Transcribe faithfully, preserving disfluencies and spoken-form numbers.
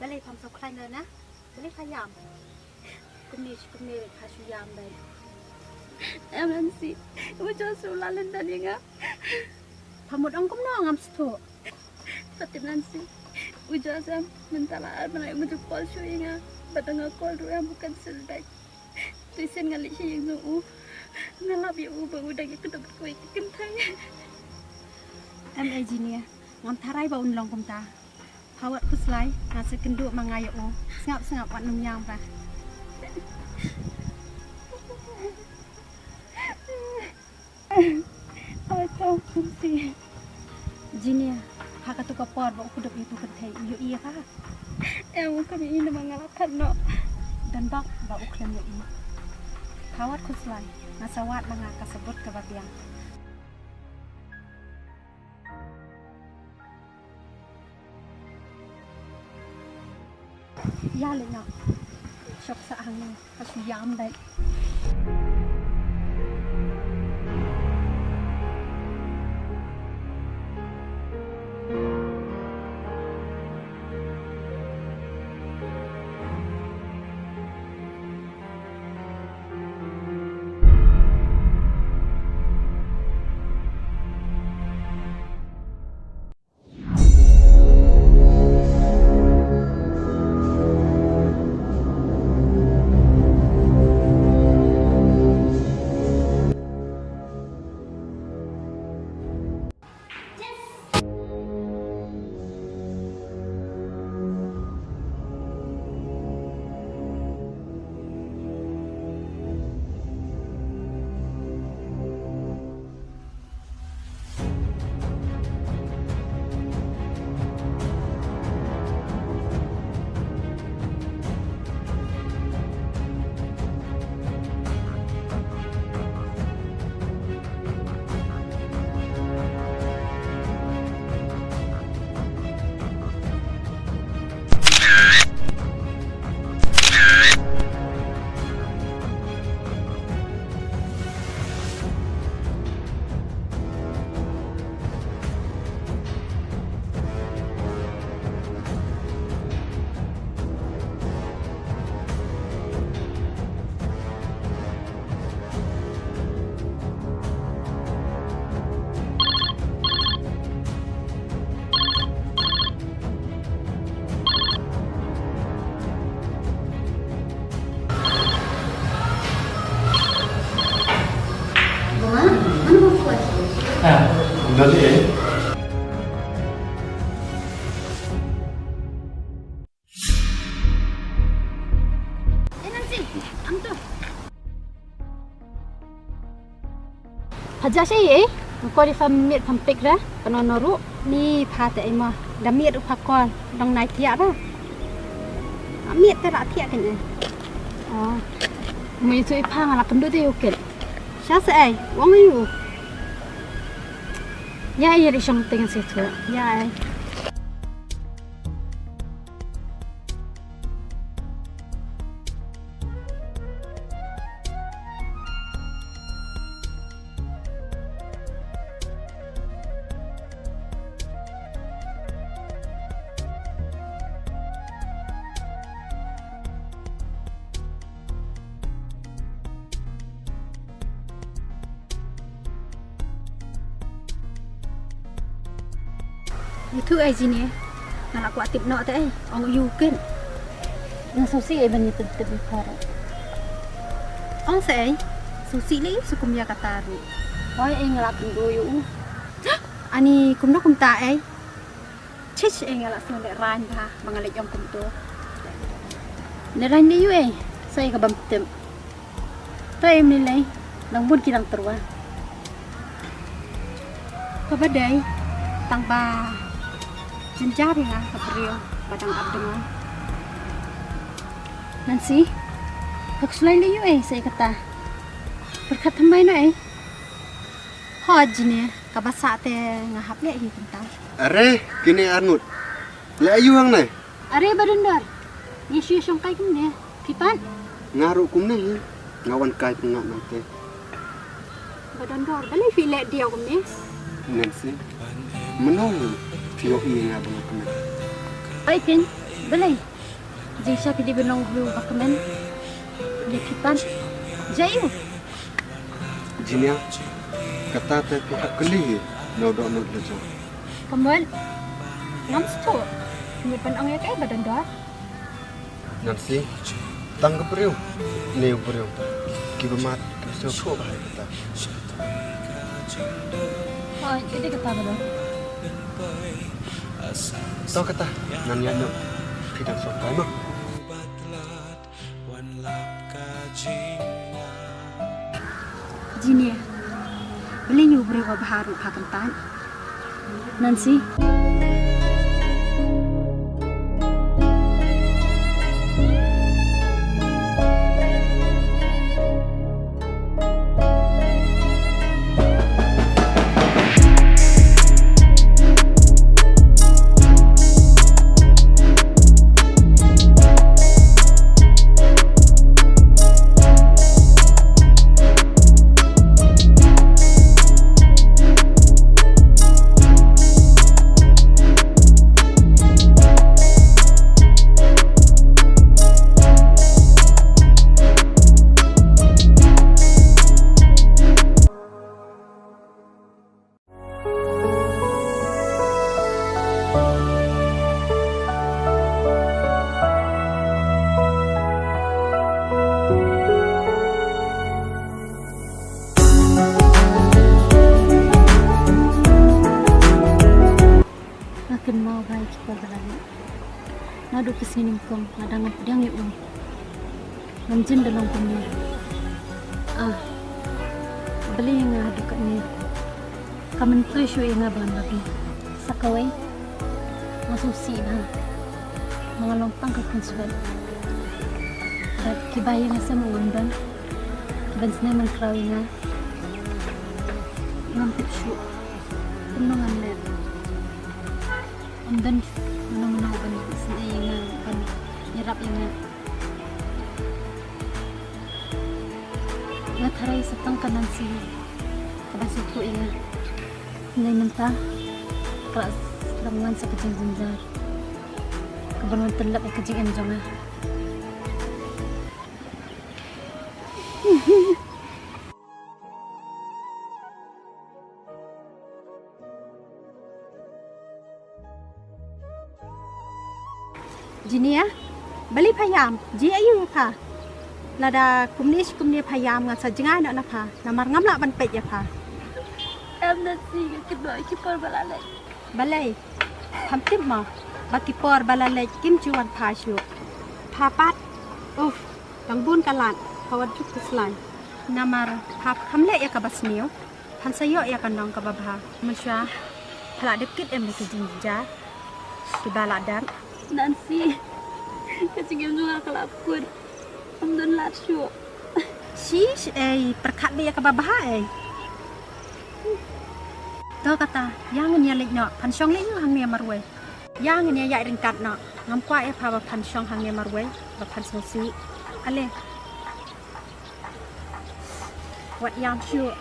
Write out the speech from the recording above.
Balei pham sngewkhlaiñ na? Balei pha ïam? Kumne shi kumne pha shu ïam dei. Em Nancy, u Josh u la lyndet ïa nga. Pha mut ong kumno ngam sngewthuh. Pha tip Nancy, u Josh em mynta la ar bnai um ju call shuh ïa nga. Bad nga call ruh em u cancel dei. Te sien nga leit sha ïing jong u. Nga lap ïa u ba u dang ïakynduh bad kawei ka kynthei. Em Eugenia, ngam tharai ba un long kumta. Pha wad khuslai, nga sa kynduh ma nga ïa u. Sngap sngap wat nym ïam ba. Oi to Nancy. Jinia, ha katu ka por ba u kdup ïa tu kynthei u ïohi ïa pha? Em, u kam ïohi namar nga la khat noh. Don bok ba u khlem ïohi. Pha wad khuslai, nga sa wad ma nga ka sabut kaba biang. Ïa leh noh. Shok sah hangne, ka shu ïam dei. Pha jia shaei? Nga call ïa pha miet pham pick re. Pha nang nang ruh. Ni pha te ei mo. Da miet ruh pha call. Dang nai thiah re. Miet te la thiah ken ei. Oh. Mei tu pha nga la kynduh te ïa u ken. Sha shaei? Ong ïa u. Ïa ei ri shong teng se tu. Ïa ei. Ïathuh ei Jinia, nga la kwah tip noh te ei, ong ïa u ken. Nga sngewsih ei ban ïa pyntip ïa pha ruh. Ong sa ei, sngewsih lei sa kum ïa kata ruh. Hooid ei, nga la kynduh ïa u. Ani kumno kumta ei. Chich ei, nga la sngew lehraiñ bha ba nga leit ong kumto. Lehraiñ lei ïa u ei, sa ïa ka bym tip. To em ni lei, dang bun ki dang tyrwa. Kaba dei tang ba jynjar ïa nga ka briew ba dang ap dang. Nancy, ka khuslai lei ïa u ei sa ïa kata. Pyrkhat thymmai noh ei. Ho Jinia, kaba sah te nga hap leh hi kumta. Are, kine arngut. Leh aïu hangne? Are ba dondor. Ngi shu shong kai kumne. Phi pat? Nga ruh kumne hi. Nga wan kai pyngngad nangte. Ba dondor, balei phi leh diaw kumne? Nancy. Mano hi phi ïohi ïa nga ba nga kmen? Ai kin. Balei? Jingshisha phi dei ban long u briew uba kmen. Dei phi pat. Jia ïa u. Jinia, kata te phi hap kylli hi na u dohnud la jong. Ka mut. Ngam sngewthuh. Mut ban ong ïa kaei ba don dor. Nancy, tang ka briew ne u briew kiba mad kiba sngewthuh bha ïa kata. Hooid, ka dei kata ba don. To kata, ngan ïaid noh. Phi dang sngewthuh mo? Jinia, balei ïa u briew uba bha ruh pha kyntait. Nancy. Nga kynmaw bha ïa ki por ba la leit. Naduh ka sngi nyngkong lada ngam pdiang ïa u, ngam jin da long kumne. Ah, balei ïa nga haduh katne? Ka myntoi shuh ïa nga ba ngan babe. Sa kawei, nga sngewsih bha ba nga long tang ka khun swet. Bad kiba ïa nga sem ruh ngam don, kiban sngewsih man khraw ïa nga. Ngam tip shuh kumno ngan leh. Ym don mano mano ban isynei ïa nga, ban ïarap ïa nga. Nga tharai sa tang ka Nancy kaban sngewthuh ïa nga. Hynrei mynta ka la dang wan sa ka jingjynjar kaban wan tyllep ïa ka jingim jong nga. Jinia, balei pha ïam? Jia ïa u pha. Lada kumne shi kumne pha ïam, ngan sa jngai noh na pha. Namar ngam lah ban peit ïa pha. Em Nancy, nga kynmaw ïa ki por ba la leit. Balei? Pham tip mo ba ki por ba la leit kim ju wan phai shuh. Pha pat, uff, dang bun ka lad, pha wat juk khuslai. Namar pha kham leh ïa kaba sniew, phan sa ïoh ïa ka nong kaba bha. Mynshuwa pha la dep kit em da ki jingjynjar kiba la dep. Nancy, ka jingim jong nga ka la kut. Ym don lad shuh. Shish, ei, pyrkhat beit ïa kaba bha ei. To kata, ïa ngin ïa leit noh, phan shong leit noh hangne marwei. Ïa ngin ïa ïaid ryngkat noh. Ngam kwah ïa pha ba phan shong hangne marwei, ba phan sngewsih. Ale. Wat ïam shuh.